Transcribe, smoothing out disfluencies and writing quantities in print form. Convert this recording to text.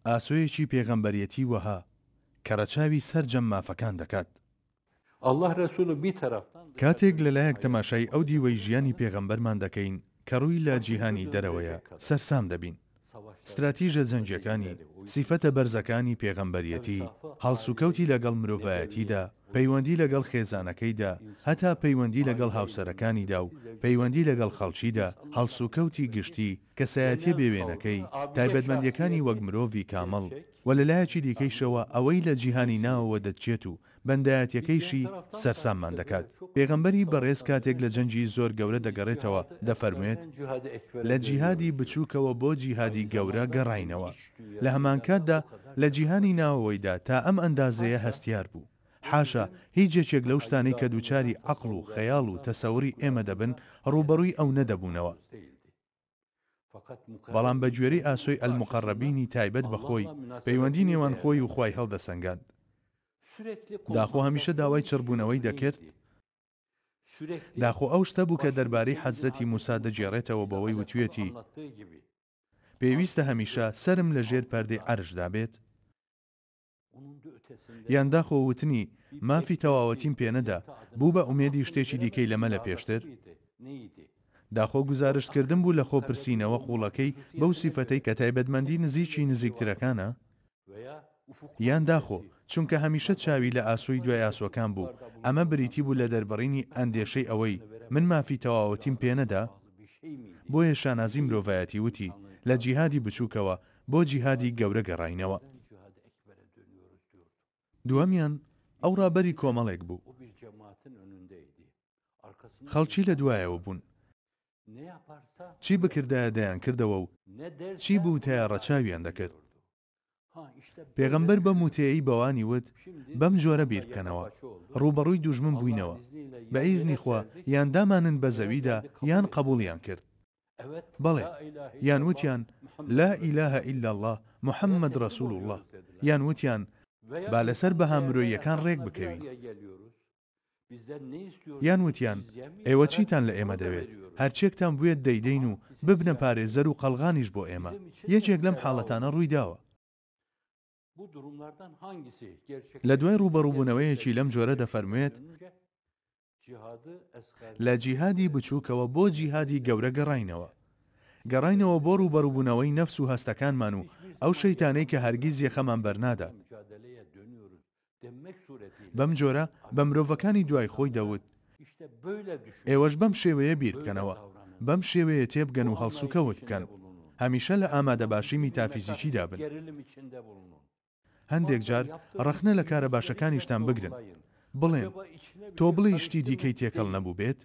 ئاسۆیەکی پێغەمبەرێتی وەها کە ڕەچاوی سەرجەم مافەکان دەکات. کاتێک لەلایەک تەماشای ئەو دیوەی ژیانی پێغەمبەرمان دەکەین کە ڕووی لە جیهانی دەرەوەیە، سەرسام دەبین. ستراتیژە جەنگیەکانی، سیفەتە بەرزەکانی پێغەمبەریەتی، هەڵسوکەوتی لەگەڵ مرۆڤایەتیدا، پەیوەندی لەگەڵ خێزانەکەیدا، هەتا پەیوەندی لەگەڵ هاوسەرەکانیدا و پەیوەندی لەگەڵ خەڵکیدا، هەڵسوکەوتی گشتی، کەسایەتیە بێوێنەکەی، تایبەتمەندیەکانی وەک مرۆڤی کامڵ، وە لەلایەکی دیکەیشەوە ئەوەی لە جیهانی ناوەوە دەچێت و بەندایەتیەکەیشی سەرساممان دەکات. پێغەمبەری بەڕێز کاتێک لە جەنگی زۆر گەورە دەگەڕێتەوە دەفەرموێت، لە جیهادی بچووکەوە بۆ جیهادی گەورە گەڕاینەوە، لە هەمانکاتدا لە جیهانی ناوەوەیدا تا ئەم ئەندازەیە هەستیار بوو. حاشا هیچ یەکێک لەو شتانەی کە دووچاری عەقڵ و خەیاڵ و تەسەوری ئێمە دەبن ڕووبەڕووی ئەو نەدەبوونەوە. بەڵام بە گوێرەی ئاسۆی المقربینی تایبەت بە خۆی، پەیوەندی نێوان خۆی و خوای هەڵدەسەنگاند. داخۆ هەمیشە داوای چڕبوونەوەی دەکرد؟ داخۆ ئەو شتە بوو کە دەربارەی حەزرەتی موسا دەگێڕێتەوە بەوەی وتویەتی، پێویستە هەمیشە سەرم لە ژێر پەردەی عەرشدا بێت؟ یان داخۆ وتنی، مافی تەواوەتیم پێنەدا، بوو بە ئومێدی شتێکی دیکەی لەمە لە پێشتر؟ داخۆ گوزارشتکردن بوو لە خۆپرسینەوە قووڵەکەی بەو سیفەتەی کە تایبەتمەندی نزیکی نزیکترەکانە؟ یان داخۆ چونکە هەمیشە چاوی لە ئاسۆی دوای ئاسۆکان بوو، ئەمە بریتی بوو لە دەربڕینی ئەندێشەی ئەوەی، من مافی تەواوەتیم پێنەدا؟ بۆیە شانازی مرۆڤایەتی وتی، لە جیهادی بچووکەوە بۆ جیهادی گەورە گەڕاینەوە. دووەمیان، ئەو ڕابەری کۆمەڵێک بوو. خەڵکی لە دوایەوە بوون. چی بکردایە دەیانکردەوە و چی بوتایە ڕەچاویان دەکرد. پێغەمبەر بەم وتەیەی بەوانی وت، بەم جۆرە بیر بکەنەوە، ڕووبەڕووی دوژمن بووینەوە، بە ئیزنی خوا یان دامانن بە زەویدا یان قەبوڵیان کرد. بەڵێ، یان وتیان، لا الە الا اللە محمد رسول اللە، یان وتیان، با لەسەر بەها مرۆییەکان ڕێک بکەوین. یان وتیان، ئێوە چیتان لە ئێمە دەوێت، هەرچیەکتان بوێت دەیدەین و ببنە پارێزەر و قەڵغانیش بۆ ئێمە. یەکێک لەم حاڵەتانە ڕوویداوە. لە دوای ڕووبەڕووبوونەوەیەکی لەم جۆرە دەفەرموێت، لە جیهادی بچووکەوە بۆ جیهادی گەورە گەڕاینەوە. گەڕاینەوە بۆ ڕووبەڕووبوونەوەی نەفس و هەستەکانمان و ئەو شەیتانەی کە هەرگیز یەخەمان بەرنادات. بەم جۆرە بە مرۆڤەکانی دوای خۆی دەوت، ئێوەش بەم شێوەیە بیر بکەنەوە، بەم شێوەیە تێبگەن و هەڵسوکەوت بکەن. هەمیشە لە ئامادەباشی میتافیزیکیدا بن. هەندێک جار ڕەخنە لە کارە باشەکانیشتان بگرن، بڵێن، تۆ بڵێی شتی دیکەی تێکەڵ نەبووبێت؟